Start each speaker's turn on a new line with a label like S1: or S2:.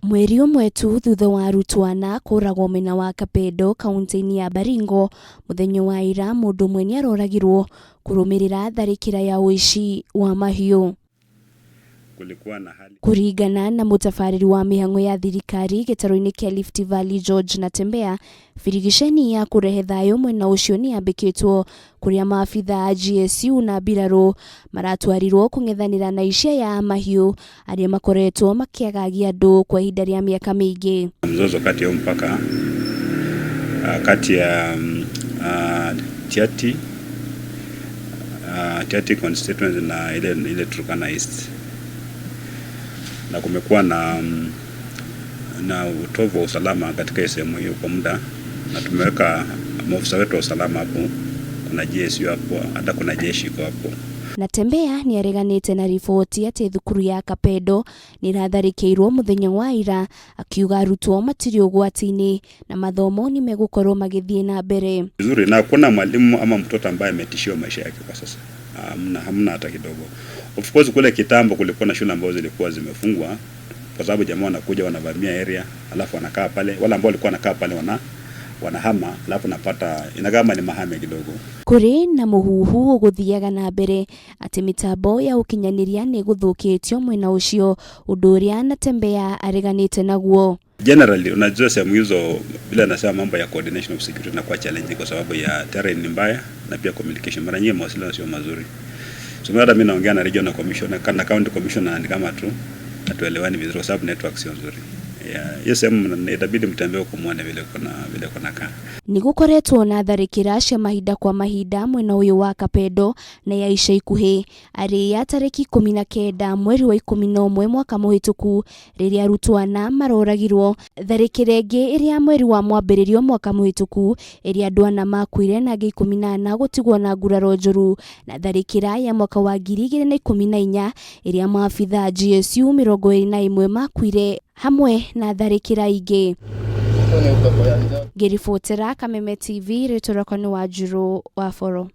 S1: Mweri ũmwe tu thutha wa arutwo ana kũragwo mwena wa Kapedo kaunti-inĩ ya Baringo, mũthenya wa ira mũndũ ũmwe nĩaroragirwo kũrũmĩrĩra tharĩkĩra ya ũici wa mahiũ.
S2: Kulikuwa na hali
S1: Kũringana na mũtabarĩri wa mĩhang'o ya thirikari gĩtarũ-inĩ kĩa Rift Valley George Natembeya, birigiceni ya kũrehe thayũ mwena ũcio nĩ yambĩkĩtwo kũrĩa maabitha a GSU na mbirarũ maratwarirwo kũng'ethanĩra na aici aya a mahiũ arĩa makoretwo makĩagagia andũ kwa ihinda rĩa mĩaka mĩingĩ.
S2: Mzozo kati ya mpaka kati ya Tiaty Tiaty constituency na ile Turkana East, na kumekuwa na utovu wa usalama katika sehemu hiyo kwa muda, na tumeweka maofisa wetu wa usalama hapo, kuna GSU hapo, hata kuna jeshi iko hapo.
S1: Natembeya nĩareganĩte na riboti atĩ thukuru ya Kapedo nĩĩratharĩkĩirwo mũthenya wa ira, akiuga arutwo matirĩ ũgwati-inĩ na mathomo nĩmegũkorwo magĩthiĩ na mbere.
S2: Vizuri, na hakuna mwalimu ama mtoto ambaye ametishiwa maisha yake kwa sasa. Hamna, hamna hata kidogo. Of course kule kitambo kulikuwa na shule ambazo zilikuwa zimefungwa kwa sababu jamaa wanakuja wanavamia area, alafu wanakaa pale, wale ambao walikuwa wanakaa pale wanahama, alafu napata inakama ni mahame kidogo.
S1: Kũrĩ na mũhuhu ũgũthiaga na mbere atĩ mĩtambo ya ũkinyanĩria nĩ ĩgũthũkĩtio mwena ũcio, ũndũ ũrĩa Natembeya areganĩte naguo.
S2: Generally, unajua sehemu hizo, bila nasema mambo ya coordination of security inakuwa challenge kwa sababu ya terrain ni mbaya na pia communication. Mara nyingi mawasiliano sio mazuri. So hata mimi naongea na regional commissioner na county commissioner ni kama tu hatuelewani vizuri kwa sababu network sio nzuri. Yeah, hiyo sehemu itabidi mtembee huko muone vile kuna kaa.
S1: Nĩ gũkoretwo na tharĩkĩra cia mahinda kwa mahinda mwena ũyũ wa Kapedo na ya ica ikuhĩ, arĩ ya tarĩki 19 mweri wa 11 mwaka mũhĩtũku rĩrĩa arutwo ana maroragirwo, tharĩkĩra ĩngĩ ĩrĩa mweri wa mwambĩrĩrio mwaka mũhĩtũku ĩrĩa andũ ana makuire na angĩ 14 gũtigwo na nguraro njũru, na tharĩkĩra ya mwaka wa 2014 ĩrĩa maabitha GSU 21 makuire hamwe na tharĩkĩra ingĩ. Ngĩribotera Kameme TV, rĩtwa rĩakwa nĩ Wanjirũ wa Boro.